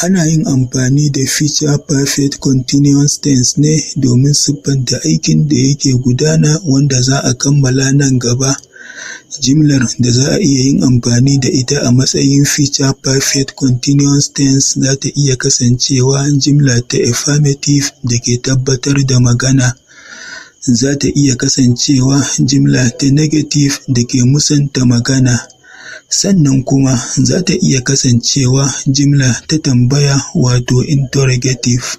Ana yin amfani da Future Perfect Continuous Tense ne domin siffanta aikin da yake gudana wanda za a kammala nan gaba. Jimlar da za a iya yin amfani da ita a matsayin Future Perfect Continuous Tense za ta iya kasancewa jimla ta affirmative da ke tabbatar da magana, za ta iya kasancewa jimla ta negative da ke musanta magana, sannan kuma za ta iya kasancewa jimla ta tambaya wato interrogative.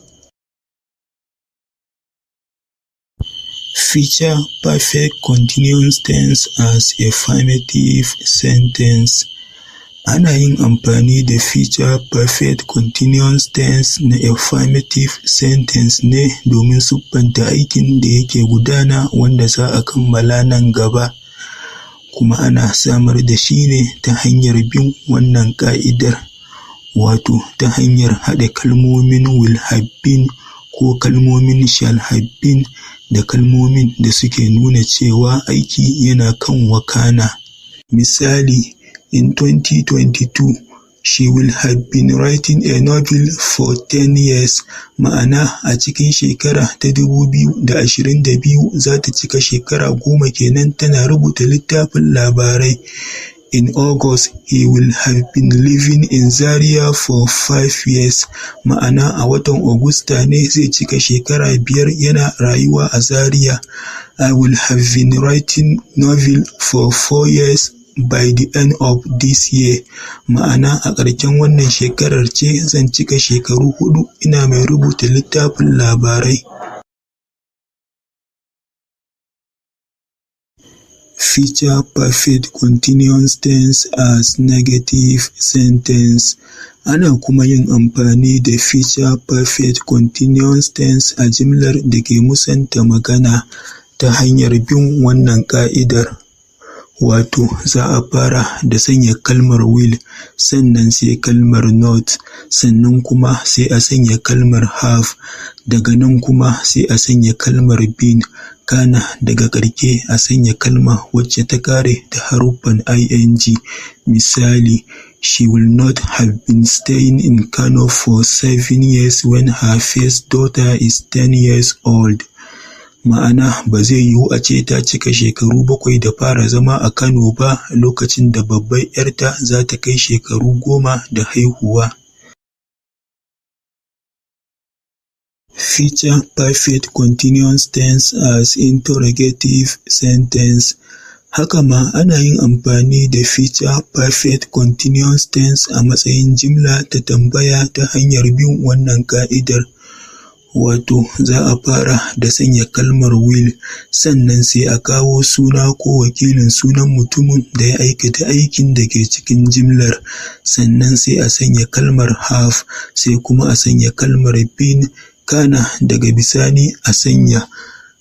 Future Perfect Continuous Tense as Affirmative Sentence. Ana yin amfani da Future Perfect Continuous Tense na affirmative sentence ne domin siffanta aikin da yake gudana wanda za a kammala nan gaba, kuma ana samar da shi ne ta hanyar bin wannan ƙa'idar, wato ta hanyar haɗe kalmomin will have been ko kalmomin shall have been da kalmomin da suke nuna cewa aiki yana kan wakana. Misali, in 2022, she will have been writing a novel for 10 years. Ma'ana, a cikin shekara ta 2022 za ta cika shekara 10 kenan tana rubuta littafin labarai. In August, he will have been living in Zaria for 5 years. Ma'ana, a watan Agusta ne zai cika shekara 5 yana rayuwa a Zaria. I will have been writing novel for 4 years by the end of this year. Ma'ana, a ƙarshen wannan shekarar ce zan cika shekaru 4 ina mai rubuta littafin labarai. Future Perfect Continuous Tense as Negative Sentence. Ana kuma yin amfani da Future Perfect Continuous Tense a jimlar da ke musanta magana ta hanyar bin wannan ƙa'idar, wato za a fara da sanya kalmar will, sannan sai kalmar not, sannan kuma sai a sanya kalmar have, daga nan kuma sai a sanya kalmar been, kana daga ƙarshe a sanya kalma wacce ta ƙare da haruffan ing. Misali, she will not have been staying in Kano for 7 years when her first daughter is 10 years old. Ma'ana, ba zai yiwu a ce ta cika shekaru 7 da fara zama a Kano ba lokacin da babbar 'yarta za ta kai shekaru 10 da haihuwa. Future Perfect Continuous Tense as Interrogative Sentence. Haka ma, ana yin amfani da Future Perfect Continuous Tense a matsayin jimla ta tambaya ta hanyar bin wannan ƙa'idar, wato za a fara da sanya kalmar will, sannan sai a kawo suna ko wakilin sunan mutumin da ya aikata aikin da ke cikin jimlar, sannan sai a sanya kalmar have, sai kuma a sanya kalmar been, kana daga bisani a sanya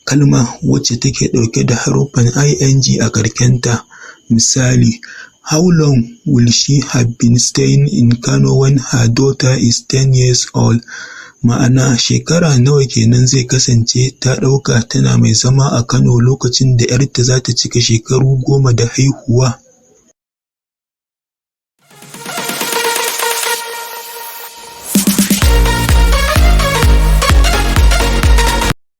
kalma wacce take ɗauke da haruffan ing a ƙarkenta. Misali, how long will she have been staying in Kano when her daughter is 10 years old? Ma'ana, shekara nawa kenan zai kasance ta ɗauka tana mai zama a Kano lokacin da 'yarta za ta cika shekaru 10 da haihuwa?